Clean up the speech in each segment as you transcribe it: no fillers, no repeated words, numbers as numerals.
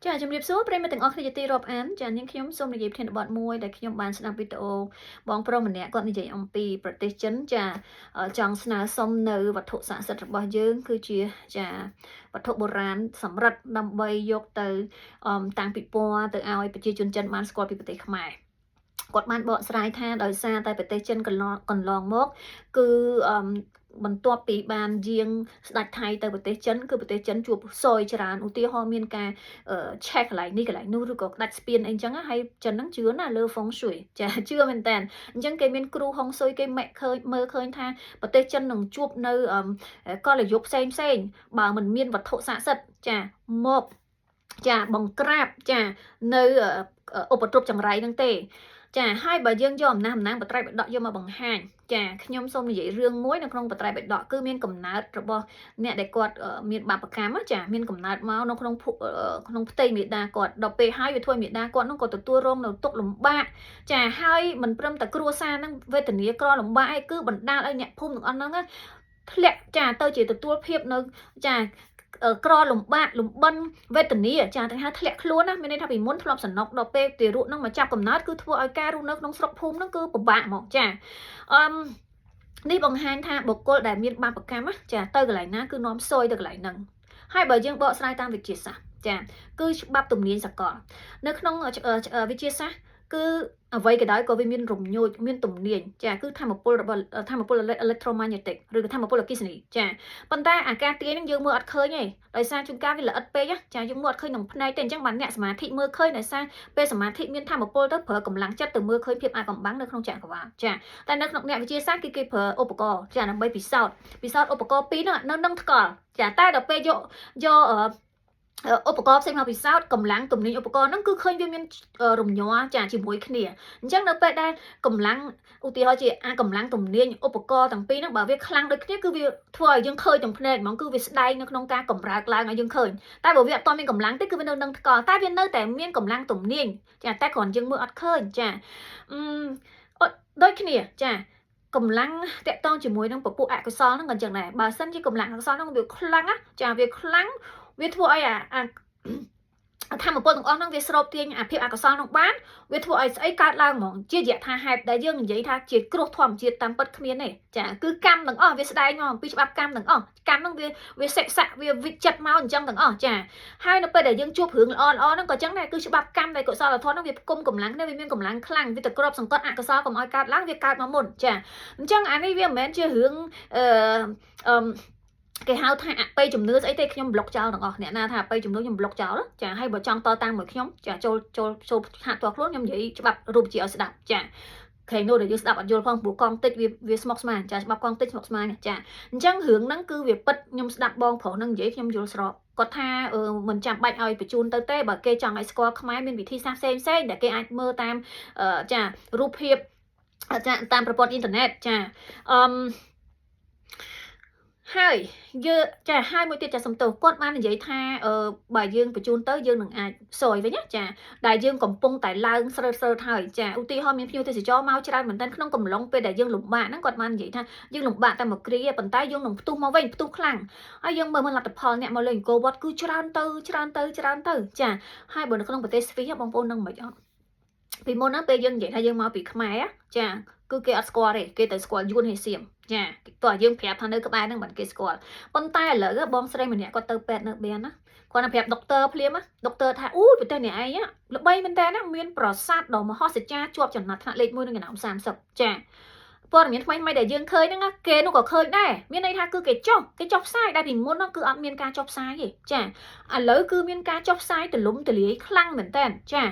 ចាជំរាបសួរប្រិយមិត្តទាំងអស់គ្នាជាទីរាប់អានចានាងខ្ញុំសូមនិយាយប្រធានបទមួយដែលខ្ញុំបានស្ដាប់វីដេអូបងប្រុសម្នាក់គាត់និយាយអំពីប្រទេសចិនចាចង់ស្នើសុំនៅវត្ថុស័ក្តិសិទ្ធិរបស់យើងគឺជាចាវត្ថុបុរាណសម្រិតដើម្បីយកទៅតាំងពិព័រណ៍ទៅឲ្យប្រជាជនចិនបានស្គាល់ពីប្រទេសខ្មែរគាត់បានបកស្រាយថាដោយសារតែប្រទេសចិនកន្លងកន្លងមកគឺបន្ទាប់ពីបានយាងស្ដេចថៃទៅប្រទេសចិនគឺប្រទេសចិនជួបសយច្រើនឧទាហរណ៍មានការឆេះកន្លែងនេះកន្លែងនោះឬក៏ក្តាច់ស្ពានអីចឹងហើយចិនហ្នឹងជឿណាលើហ្វុងស៊ុយចាជឿមែនតើអញ្ចឹងគេមានគ្រូហុងស៊ុយគេម៉ាក់ឃើញមើលឃើញថាប្រទេសចិននឹងជួបនៅកលយុគផ្សេងផ្សេងបើមិនមានវត្ថុស័ក្តិសិទ្ធិចាមកចាបង្ក្រាបចានៅឧបទ្រពចង្រៃហ្នឹងទេចាហើយបើយើងយកអំណះអំណាងបត្រៃបិដកយកមកបង្ហាញចាខ្ញុំសូមនិយាយរឿងមួយនៅក្នុងបត្រៃបិដកគឺមានកំណើតរបស់អ្នកដែលគាត់មានបាបកម្មចាមានកំណើតមកនៅក្នុងក្នុងផ្ទៃមេដាគាត់ដល់ពេលហើយវាធ្វើឲ្យមេដាគាត់នោះក៏ទទួលរងនៅទុក្ខលំបាកចាហើយមិនព្រមតែគ្រួសារនឹងវេទនាក្រលំបាកឯងគឺបណ្ដាលឲ្យអ្នកភូមិទាំងអស់ហ្នឹងធ្លាក់ចាទៅជាទទួលភាពនៅចាក្រលំបាកលំបិនវេទនាចាទាំងហៅធ្លាក់ខ្លួនណាមានន័យថាពីមុនធ្លាប់សំណុកដល់ពេលទារកនឹងមកចាប់កំណើតគឺធ្វើឲ្យការរស់នៅក្នុងស្រុកភូមិហ្នឹងគឺពិបាកហ្មងចាអឺនេះបង្ហាញថាបុគ្គលដែលមានបាបកម្មចាទៅកន្លែងណាគឺនាំសយទៅកន្លែងហ្នឹងហើយបើយើងបកស្រាយតាមវិទ្យាសាស្ត្រចាគឺច្បាប់ទំនាញសកលនៅក្នុងវិទ្យាសាស្ត្រគឺអ្វីក៏ដោយក៏វាមានរំញោចមានទំនាញចាគឺធម្មពលរបស់ធម្មពល electromagnetic ឬក៏ធម្មពលអគ្គិសនីចាប៉ុន្តែអាការទាញហ្នឹងយើងមើលអត់ឃើញទេដោយសារជួនកាលវាល្អិតពេកចាយើងមើលអត់ឃើញក្នុងភ្នែកទេអញ្ចឹងបានអ្នកសមាធិមើលឃើញដោយសារពេលសមាធិមានធម្មពលទៅប្រើកម្លាំងចិត្តទៅមើលឃើញភាពអាកំបាំងនៅក្នុងចក្រវាលចាតែនៅក្នុងអ្នកវិទ្យាសាស្ត្រគឺគេប្រើឧបករណ៍ចាដើម្បីពិសោធន៍ពិសោធន៍ឧបករណ៍ពីរហ្នឹងនៅនឹងថ្កល់ចាតែដល់ពេលយកយកឧបករណ៍ផ្សេងមកពិសោធន៍កម្លាំងទំនាញឧបករណ៍ហ្នឹងគឺឃើញវាមានរំញ័រចាជាមួយគ្នាអញ្ចឹងនៅពេលដែលកម្លាំងឧទាហរណ៍ជាអាកម្លាំងទំនាញឧបករណ៍ទាំងពីរហ្នឹងបើវាខ្លាំងដូចគ្នាគឺវាធ្វើឲ្យយើងឃើញទាំងភ្នែកហ្មងគឺវាស្ដែងនៅក្នុងការកម្រើកឡើងឲ្យយើងឃើញតែបើវាអត់ទាន់មានកម្លាំងទេគឺវានៅនឹងថ្កល់តែវានៅតែមានកម្លាំងទំនាញចាតែគ្រាន់យើងមើលអត់ឃើញចាអឺដូចគ្នាចាកម្លាំងតាក់តងជាមួយនឹងពពួកអកុសលហ្នឹងក៏អញ្ចឹងដែរបើសិនជាកម្លាំងអកុសលហ្នឹងវាខ្លាំងណាចាវាខ្លាំងវាធ្វើឲ្យអាអាធម្មពលទាំងអស់ហ្នឹងវាស្រូបទាញអាភាពអកុសលនោះបានវាធ្វើឲ្យស្អីកើតឡើងហ្មងជាយថាហេតុដែលយើងនិយាយថាជាគ្រោះធម្មជាតិតាមពិតគ្មានទេចាគឺកម្មទាំងអស់វាស្ដែងមកអំពីច្បាប់កម្មទាំងអស់កម្មហ្នឹងវាវាសិស័កវាវិចិត្រមកអញ្ចឹងទាំងអស់ចាហើយនៅពេលដែលយើងជួបរឿងល្អល្អហ្នឹងក៏អញ្ចឹងដែរគឺច្បាប់កម្មដែលកុសលធម៌ហ្នឹងវាផ្គុំកម្លាំងនេះវាមានកម្លាំងខ្លាំងវាទៅក្របសង្កត់អកុសលកុំឲ្យកើតឡើងវាកើតមកមុនចាអញ្ចឹងអានេះវាមិនមែនជារឿងអឺអឺគេហៅថាអបិយជំនឿស្អីទេខ្ញុំប្លុកចោលទាំងអស់អ្នកណាថាអបិយជំនឿខ្ញុំប្លុកចោលចាហើយបើចង់តតាំងមួយខ្ញុំចាចូលចូលចូលហាក់តខ្លួនខ្ញុំនិយាយច្បាប់រូបជាឲ្យស្ដាប់ចាក្រែងនោះដែលយើងស្ដាប់អត់យល់ផងព្រោះកងតិចវាវាស្មុកស្មាញចាច្បាប់កងតិចស្មុកស្មាញចាអញ្ចឹងរឿងហ្នឹងគឺវាពិតខ្ញុំស្ដាប់បងប្រុសហ្នឹងនិយាយខ្ញុំយល់ស្របគាត់ថាមិនចាំបាច់ឲ្យបញ្ជូនទៅទេបើគេចង់ឲ្យស្គាល់ខ្មែរមានវិធីសាស្ត្រផ្សេងផ្សេងដែលគេអាចមើលតាមចារូបភាពចាតាមប្រព័ន្ធអ៊ីនធឺណិតចាអឺហើយយើងចាហើយមួយទៀតចាសំទោសគាត់បាននិយាយថាអឺបើយើងបញ្ជូនទៅយើងនឹងអាចសយវិញណាចាដែលយើងកំពុងតែឡើងស្រើតស្រើតហើយចាឧទាហរណ៍មានភ្ញៀវទេសចរមកច្រើនមែនទែនក្នុងកំឡុងពេលដែលយើងលំបាកហ្នឹងគាត់បាននិយាយថាយើងលំបាកតែមួយគ្រាប៉ុន្តែយើងនឹងផ្ទុះមកវិញផ្ទុះខ្លាំងហើយយើងមើលមើលលទ្ធផលអ្នកមកលេងអង្គរវត្តគឺច្រើនទៅច្រើនទៅច្រើនទៅចាហើយបើនៅក្នុងប្រទេសស្វីសបងប្អូននឹងមិនអត់ពីមុនហ្នឹងពេលយើងនិយាយថាយើងមកពីខ្មែរចាគឺគេអត់ស្គាល់ទេគេទៅស្គាល់យួនហេសៀមចាតោះយើងប្រាប់ថានៅក្បែរហ្នឹងមិនគេស្គាល់ប៉ុន្តែឥឡូវបងស្រីម្នាក់គាត់ទៅពេទ្យនៅបៀនណាគាត់ទៅប្រាប់ដុកទ័រភ្លាមដុកទ័រថាអូយប្រទេសនេះឯងល្បីមែនតើណាមានប្រាសាទដ៏មហស្ចារ្យជាប់ចំណាត់ថ្នាក់លេខ1ក្នុងចំណោម30ចាព័ត៌មានថ្មីថ្មីដែលយើងឃើញហ្នឹងគេនោះក៏ឃើញដែរមានន័យថាគឺគេចុះផ្សាយដែលពីមុនហ្នឹងគឺអត់មានការចុះផ្សាយទេចាឥឡូវគឺមានការចុះផ្សាយទលំទលាយខ្លាំងមែនតើចា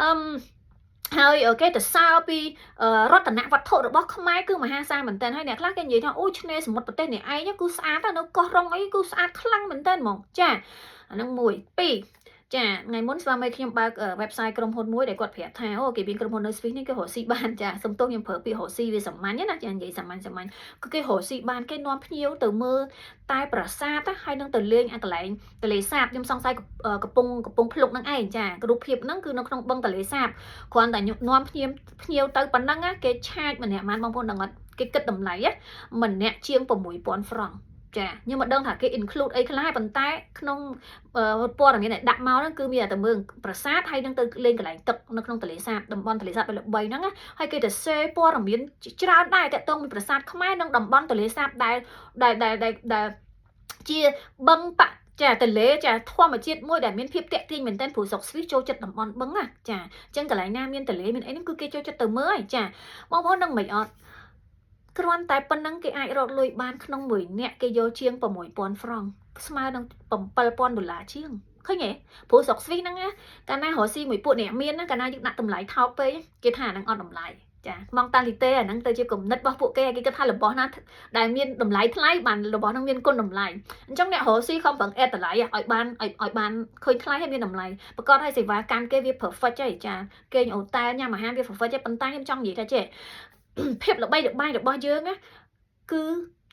អឺមហើយគេទៅសើពីរតនវត្ថុរបស់ខ្មែរគឺមហាសាលមែនតើហើយអ្នកខ្លះគេនិយាយថាអូឆ្នេរសមុទ្រប្រទេសនេះឯងគឺស្អាតនៅកោះរងអីគឺស្អាតខ្លាំងមែនតើហ្មងចាអាហ្នឹងមួយពីរចាថ្ងៃមុនស្វាមីខ្ញុំបើក website ក្រុមហ៊ុនមួយដែលគាត់ប្រាប់ថាអូគេមានក្រុមហ៊ុននៅស្វីសនេះគេរកស៊ីបានចាសុំទោសខ្ញុំប្រើពាក្យរកស៊ីវាសាមញ្ញណាចានិយាយសាមញ្ញសាមញ្ញគឺគេរកស៊ីបានគេនាំភ្ញៀវទៅមើលតែប្រាសាទហើយនឹងទៅលេងអាកន្លែងទលេសាបខ្ញុំសង្ស័យកំពង់កំពង់ភ្លុកនឹងឯងចារូបភាពហ្នឹងគឺនៅក្នុងបឹងទលេសាបគ្រាន់តែនាំភ្ញៀវភ្ញៀវទៅប៉ុណ្ណឹងគេឆាចម្នាក់ម៉ានបងប្អូនដឹងអត់គេគិតតម្លៃម្នាក់ជាង6000ហ្វ្រង់។ ចាខ្ញុំមិនដឹងថាគេ include អីខ្លះប៉ុន្តែក្នុងព័ត៌មានដែលដាក់មកហ្នឹងគឺមានតែមើលប្រាសាទហើយនឹងទៅលេងកន្លែងទឹកនៅក្នុងទន្លេសាបតំបន់ទន្លេសាបល្បីហ្នឹងហើយគេទៅសេព័ត៌មានច្រើនដែរតាក់ទងពីប្រាសាទខ្មែរនិងតំបន់ទន្លេសាបដែលដែលដែលដែលជាបឹងបចាទលេចាធម្មជាតិមួយដែលមានភាពតាក់ទាញមែនទែនព្រោះស្រុកស្វីសចូលចិត្តតំបន់បឹងណាចាអញ្ចឹងកន្លែងណាមានទលេមានអីហ្នឹងគឺគេចូលចិត្តទៅមើលហើយចាបងប្អូននឹងមិនអត់គ្រាន់តែប៉ុណ្ណឹងគេអាចរកលុយបានក្នុងមួយនាក់គេយកជាង6000ហ្វ្រង់ស្មើនឹង7000ដុល្លារជាងឃើញទេព្រោះស្រុកស្វីសហ្នឹងណាកាលណារកស៊ីមួយពួកអ្នកមានណាកាលណាយើងដាក់តម្លៃថោកពេកគេថាអាហ្នឹងអត់តម្លៃចាmentalité អាហ្នឹងទៅជាគំនិតរបស់ពួកគេគេគិតថារបស់ណាដែលមានតម្លៃថ្លៃបានរបស់ហ្នឹងមានគុណតម្លៃអញ្ចឹងអ្នករកស៊ីខំប្រឹងអេតតម្លៃឲ្យបានឲ្យបានឃើញថ្លៃហើយមានតម្លៃប្រកបឲ្យសេវាកម្មគេវា perfect ហើយចាគេអូតែលញ៉ាំអាហារវា perfect ហើយប៉ុន្តែខ្ញុំចង់និយាយថាចេះភាពល្បីល្បាញរបស់យើងណាគឺ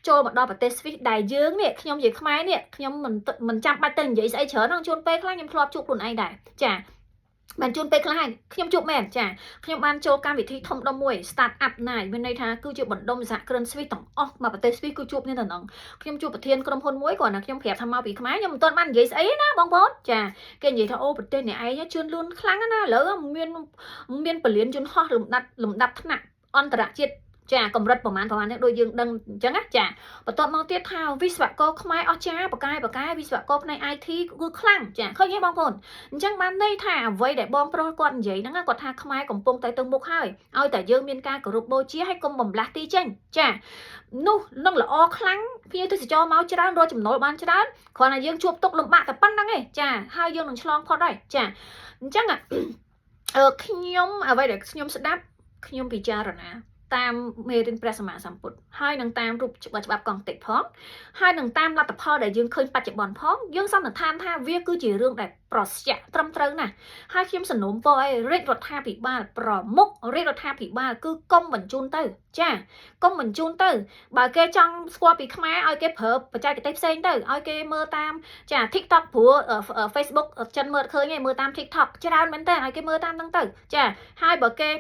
ចូលមកដល់ប្រទេសស្វីសដែលយើងនេះខ្ញុំជាខ្មែរនេះខ្ញុំមិនមិនចាំបាច់ទៅនិយាយស្អីច្រើនហ្នឹងជួនពេលខ្លះខ្ញុំធ្លាប់ជួបខ្លួនឯងដែរចាបានជួនពេលខ្លះខ្ញុំជួបមែនចាខ្ញុំបានចូលកម្មវិធីធំដុំមួយ Start Up Night មានន័យថាគឺជាបណ្ដុំសហគ្រិនស្វីសទាំងអស់មកប្រទេសស្វីសគឺជួបគ្នាទៅនឹងខ្ញុំជួបប្រធានក្រុមហ៊ុនមួយគាត់ណាខ្ញុំប្រាប់ថាមកពីខ្មែរខ្ញុំមិនទាន់បាននិយាយស្អីណាបងប្អូនចាគេនិយាយថាអូប្រទេសអ្នកឯងជឿនលឿនខ្លាំងណាស់ឥឡូវមានមានពលានយន្តហោះលំដាប់លំដាប់ថ្នាក់អន្តរជាតិចាកម្រិតប្រហែលប្រហែលនេះដូចយើងដឹងអញ្ចឹងណាចាបន្ទាប់មកទៀតថាវិស្វករខ្មែរអស្ចារ្យបកាយបកាយវិស្វករផ្នែក IT គឺខ្លាំងចាឃើញទេបងប្អូនអញ្ចឹងបានន័យថាអ្វីដែលបងប្រុសគាត់និយាយហ្នឹងគាត់ថាខ្មែរកំពុងតែទៅមុខហើយឲ្យតែយើងមានការគោរពបូជាហើយកុំបំលាស់ទីចេញចានោះនឹងល្អខ្លាំងភ្ញៀវទេសចរមកច្រើនរកចំណូលបានច្រើនគ្រាន់តែយើងជួបទុកលំបាកតែប៉ុណ្្នឹងឯងចាហើយយើងនឹងឆ្លងផុតហើយចាអញ្ចឹងអឺខ្ញុំអ្វីដែលខ្ញុំស្ដាប់ខ្ញុំពិចារណាតាមមេរៀនព្រះសម្មាសម្ពុទ្ធហើយនឹងតាមរូបច្បាប់កង់តិចផងហើយនឹងតាមលទ្ធផលដែលយើងឃើញបច្ចុប្បន្នផងយើងសន្និដ្ឋានថាវាគឺជារឿងដែលប្រស្យៈត្រឹមត្រូវណាស់ហើយខ្ញុំសំណូមពរឲ្យរាជរដ្ឋាភិបាលប្រមុខរាជរដ្ឋាភិបាលគឺកុំបញ្ជូនទៅចាកុំបញ្ជូនទៅបើគេចង់ស្គាល់ពីខ្មែរឲ្យគេប្រើបច្ចេកទេសផ្សេងទៅឲ្យគេមើលតាមចា TikTok ព្រោះ Facebook ចិនមើលឃើញឯងមើលតាម TikTok ច្រើនមែនតើឲ្យគេមើលតាមហ្នឹងទៅចាហើយបើគេ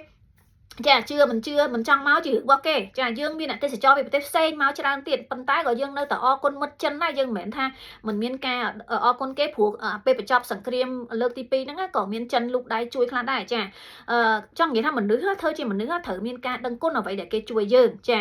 ចាជឿមិនជឿមិនចង់មកជារឿងរបស់គេចាយើងមានអ្នកទេសចរពីប្រទេសផ្សេងមកច្រើនទៀតប៉ុន្តែក៏យើងនៅតែអរគុណមិត្តចិនដែរយើងមិនមែនថាមិនមានការអរគុណគេព្រោះពេលបញ្ចប់សង្គ្រាមលើកទី2ហ្នឹងក៏មានចិនលូកដៃជួយខ្លះដែរចាអឺចង់និយាយថាមនុស្សធ្វើជាមនុស្សត្រូវមានការដឹងគុណអ្វីដែលគេជួយយើងចា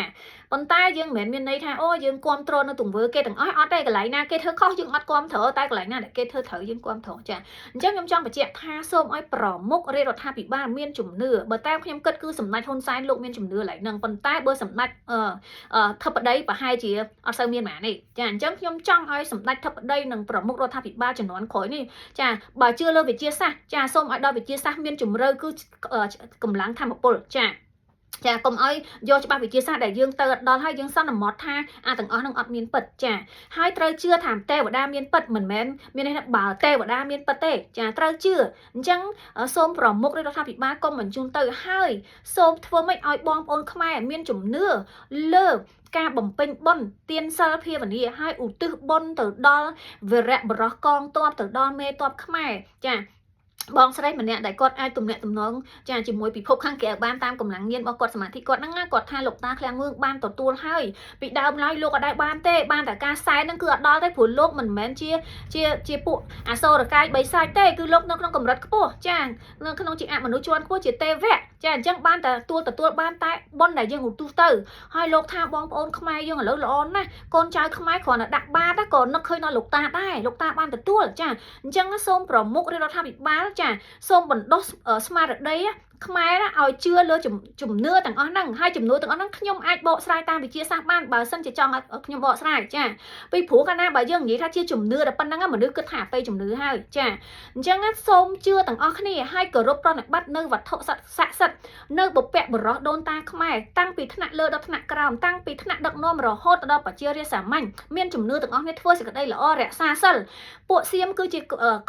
ប៉ុន្តែយើងមិនមែនមានន័យថាអូយើងគ្រប់គ្រងនៅទង្វើគេទាំងអស់អត់ទេកន្លែងណាគេធ្វើខុសយើងអត់គ្រប់គ្រងតែកន្លែងណាដែលគេធ្វើត្រូវយើងគ្រប់គ្រងចាអញ្ចឹងខ្ញុំចង់បញ្ជាក់ថាសូមឲ្យប្រមុខរាជរដ្ឋាភិបាលមានជំនឿបើតាមខ្ញុំគិតគឺសម្ដេចហ៊ុនសែនលោកមានជំនឿឡើយហ្នឹងប៉ុន្តែបើសម្ដេចអឺធិបតីប្រហែលជាអត់សូវមានហ្មងនេះចាអញ្ចឹងខ្ញុំចង់ឲ្យសម្ដេចធិបតីនិងប្រមុខរដ្ឋាភិបាលជំនាន់ក្រោយនេះចាបើជឿលើវិទ្យាសាស្ត្រចាសូមឲ្យដល់វិទ្យាសាស្ត្រមានជំរឿគឺកម្លាំងធម្មពលចាចាកុំឲ្យយកច្បាប់វិទ្យាសាស្ត្រដែលយើងទៅដល់ហើយយើងសន្មត់ថាអាទាំងអស់នឹងអត់មានពិតចាហើយត្រូវជឿថាទេវតាមានពិតមិនមែនមានន័យថាបើទេវតាមានពិតទេចាត្រូវជឿអញ្ចឹងសូមប្រមុខរដ្ឋាភិបាលកុំបញ្ជូនទៅហើយសូមធ្វើម៉េចឲ្យបងប្អូនខ្មែរមានជំនឿលើការបំពេញបុណ្យទានសិលភាវនាហើយឧទ្ទិសបុណ្យទៅដល់វរៈបរោះកងទ័ពទៅដល់មេទ័ពខ្មែរចាបងស្រីម្នាក់ដែលគាត់អាចទំនាក់ទំនងចាជាមួយពិភពខាងក្រៅបានតាមកម្លាំងញៀនរបស់គាត់សមាធិគាត់ហ្នឹងណាគាត់ថាលោកតាឃ្លាំងមឿងបានទទួលហើយពីដើមឡើយលោកអត់ដែរបានទេបានតែការសែនហ្នឹងគឺអត់ដល់ទេព្រោះលោកមិនមែនជាជាជាពួកអសូរកាយបីសាច់ទេគឺលោកនៅក្នុងកម្រិតខ្ពស់ចានៅក្នុងជាអមនុស្សជាន់ខ្ពស់ជាទេវៈចាអញ្ចឹងបានតែទទួលទទួលបានតែបុណ្យដែលយើងឧទ្ទិសទៅហើយលោកថាបងប្អូនខ្មែរយើងឥឡូវល្អណាស់កូនចៅខ្មែរគ្រាន់តែដាក់បាតក៏នឹកឃើញដល់លោកតាដែរលោកតាបានទទួលចាអញ្ចឹងសូមប្រមុខរដ្ឋាភិបាលចាសូមបណ្ដុះស្មារតីខ្មែរឲ្យជឿលើជំនឿទាំងអស់ហ្នឹងហើយជំនឿទាំងអស់ហ្នឹងខ្ញុំអាចបកស្រាយតាមវិទ្យាសាស្ត្របានបើសិនជាចង់ឲ្យខ្ញុំបកស្រាយចាពីព្រោះកាលណាបើយើងនិយាយថាជាជំនឿតែប៉ុណ្្នឹងមនុស្សគិតថាពេលជំនឿហើយចាអញ្ចឹងសូមជឿទាំងអស់គ្នាហើយគោរពប្រណិប័តនៅវត្ថុស័ក្តិសិទ្ធិនៅបុព្វបុរសដូនតាខ្មែរតាំងពីថ្នាក់លើដល់ថ្នាក់ក្រោមតាំងពីថ្នាក់ដឹកនាំរហូតដល់ប្រជារាស្ត្រសាមញ្ញមានជំនឿទាំងអស់គ្នាធ្វើសេចក្តីល្អរក្សាសិលពួកសៀមគឺជា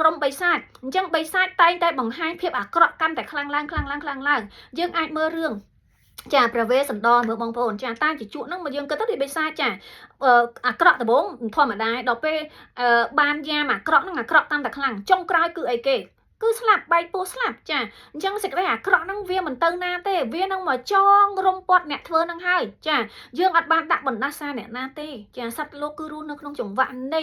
ក្រុមបិសាចអញ្ចឹងបិសាចតែងតែបង្ហាញភាពអាក្រក់កាន់តែខ្លាំងឡើងខ្លាំងឡើងខ្លាំងឡើងយើងអាចមើលរឿងចាព្រះវេសន្តរមើលបងប្អូនចាតាជាជក់ហ្នឹងមកយើងគិតទៅដូចបិសាចចាអាក្រក់ដំបូងធម្មតាដល់ពេលបានយ៉ាមអាក្រក់ហ្នឹងអាក្រក់តាមតែខ្លាំងចុងក្រោយគឺអីគេ គឺស្លាប់បែកពោះស្លាប់ចាអញ្ចឹងសេចក្តីអាក្រក់ហ្នឹងវាមិនទៅណាទេវានឹងមកចងរំពាត់អ្នកធ្វើហ្នឹងហើយចាយើងអត់បានដាក់បណ្ដាសាអ្នកណាទេចាសត្វលោកគឺរស់នៅក្នុងចង្វាក់នៃ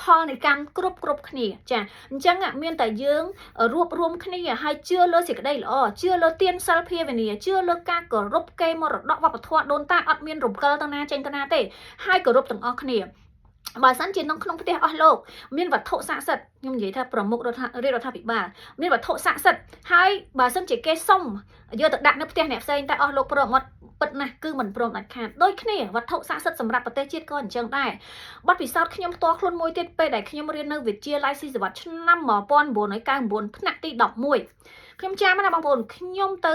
ផលនៃកម្មគ្រប់គ្រប់គ្នាចាអញ្ចឹងមានតែយើងរួបរួមគ្នាហើយជឿលើសេចក្តីល្អជឿលើទានសិលភាវនាជឿលើការគោរពគេមរតកវប្បធម៌ដូនតាអត់មានរំកិលទៅណាចេញទៅណាទេហើយគោរពទាំងអស់គ្នាបើសិនជានៅក្នុងផ្ទះអស់លោកមានវត្ថុស័ក្តិសិទ្ធិខ្ញុំនិយាយថាប្រមុខរដ្ឋរាជរដ្ឋាភិបាលមានវត្ថុស័ក្តិសិទ្ធិហើយបើសិនជាគេសុំយកទៅដាក់នៅផ្ទះអ្នកផ្សេងតែអស់លោកព្រមអត់ពិតណាស់គឺមិនព្រមដាច់ខាតដូចគ្នាវត្ថុស័ក្តិសិទ្ធិសម្រាប់ប្រទេសជាតិក៏អញ្ចឹងដែរបទពិសោធន៍ខ្ញុំផ្ទាល់ខ្លួនមួយទៀតពេលដែលខ្ញុំរៀននៅវិទ្យាល័យស៊ីសវត្តឆ្នាំ1999ថ្នាក់ទី11ខ្ញុំចាំណាបងប្អូនខ្ញុំទៅ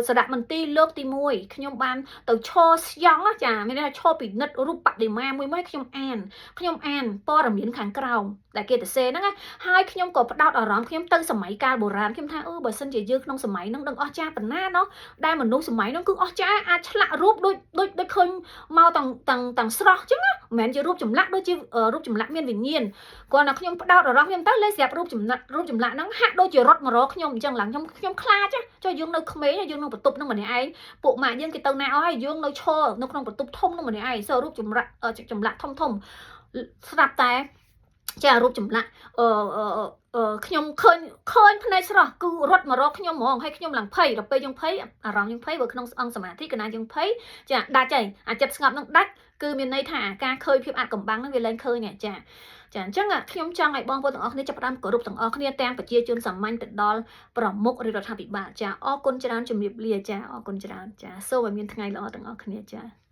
សារមន្ទីរលើកទី1ខ្ញុំបានទៅឈរស្យង់ចាមានន័យថាឈរពិនិត្យរូបបដិមាមួយមួយខ្ញុំអានខ្ញុំអានព័ត៌មានខាងក្រោមដែលគេទៅសេហ្នឹងណាហើយខ្ញុំក៏ផ្ដោតអារម្មណ៍ខ្ញុំទៅសម័យកាលបុរាណខ្ញុំថាអឺបើសិនជាយើងក្នុងសម័យហ្នឹងដឹងអស្ចារ្យប៉ុណ្ណាណោះដែលមនុស្សសម័យហ្នឹងគឺអស្ចារ្យអាចឆ្លាក់រូបដូចដូចដូចឃើញមកទាំងទាំងទាំងស្រស់ចឹងណាមិនមែនជារូបចម្លាក់ដូចជារូបចម្លាក់មានវិញ្ញាណគ្រាន់តែខ្ញុំផ្ដោតអារម្មណ៍ខ្ញុំទៅលេស្រាប់រូបចម្លាក់រូបចម្លាក់ហ្នឹងហាក់ដូចជារត់មករកខ្ញុំអញ្ចឹងឡើងខ្ញុំខ្ញុំខ្លាចចុះយើងនៅក្មេងយើងនៅបន្ទប់ហ្នឹងម្នាក់ឯងពួកម៉ាក់យើងគេទៅណាអស់ហើយយើងនៅឈរនៅក្នុងបន្ទប់ធំហ្នឹងម្នាក់ឯងសើរូបចម្លាក់ចម្លាក់ធំធំស្រាប់តែចារូបចម្លាក់អឺអឺខ្ញុំឃើញឃើញភ្នែកស្រស់គឺរត់មករកខ្ញុំហ្មងហើយខ្ញុំឡើងភ័យដល់ពេលយើងភ័យអារម្មណ៍យើងភ័យបើក្នុងអង្គសមាធិកណាយើងភ័យចាដាច់ហើយអាចិត្តស្ងប់នឹងដាច់គឺមានន័យថាការឃើញភាពអាចកំបាំងហ្នឹងវាលែងឃើញចាចាអញ្ចឹងខ្ញុំចង់ឲ្យបងប្អូនទាំងអស់គ្នាចាប់ផ្ដើមគោរពទាំងអស់គ្នាទាំងប្រជាជនសាមញ្ញទៅដល់ប្រមុខរាជរដ្ឋាភិបាលចាអរគុណច្រើនជំរាបលាចាអរគុណច្រើនចាសូមឲ្យមានថ្ងៃល្អទាំងអស់គ្នាចា។